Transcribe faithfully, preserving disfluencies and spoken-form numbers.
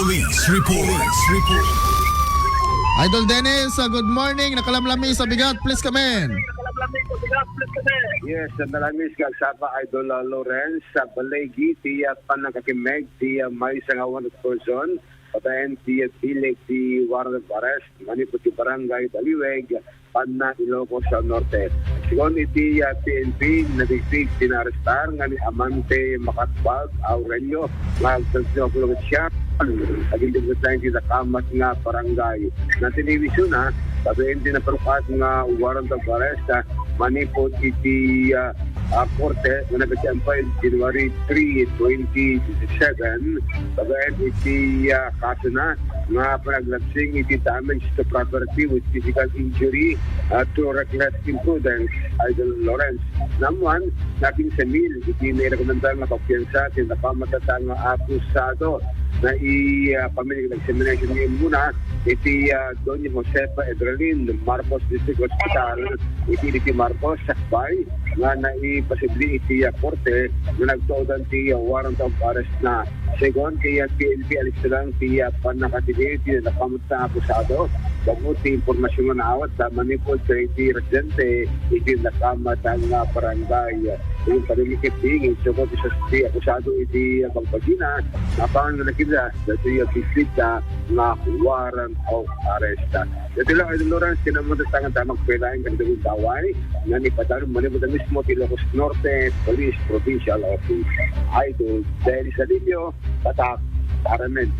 Police Report. Idol Dennis, uh, good morning. Nakalamlamis a bigat. Please come in. Yes, nalamis nga sapa, Idol, uh, Lawrence, sa balay iti, uh, pannakakimmeg ti, uh, maysa nga wanted person, patayen ti, uh, bileg ti warrant of arrest, manipud ti barangay Baliweg, Panna, Ilocos Norte. Sigun iti, ah, P N P, nabigtig ti naarestar nga ni Amante Makatbag Aurelio, nga agtagtagpulong siya. Agintibot na iti nakamat nga barangay. Natiniwisyon na, sabi iti naparukat nga warrant of arrest, ah, manipod iti, ah, ah, korte, nga nagkasiampay January three, twenty twenty-seven, babaen iti, ah, kaso na nga panaglansing iti damage to property with physical injury, ah, to reckless imprudence, Idol Lawrence. Naammuan, naging samil iti nairekomendar nga kumpiyansa ti nakamatata nga akusado na i, ah, pamilya examination ni muna iti, ah, Doña Josefa Edralin Marcos District Hospital, iti, iti Marcos, sakbay nga naipasibli iti, ah, korte nga nagtuodan ti, ah, warrant of arrest na. Segun ti, ah, P N P, alisto lang ti, ah, pannakatili ti nakamatang akusado. Bangod ti impormasyon nga naawat ta manipod iti residente iti nakamatang nga barangay. Iti pamilya ket ti, insukot ti sus-, ti akusado iti, ah, bagbagina, napan nga nakita daytoy a bisita nga warrant of arrest. Daytoy lang, Idol Lawrence, kinamatatangan ta magpailaeng kadagitay nga ipadalum manipud mismo ti Ilocos Norte Police Provincial Office. Idol Dennis Alilio, Tatak, Aramen.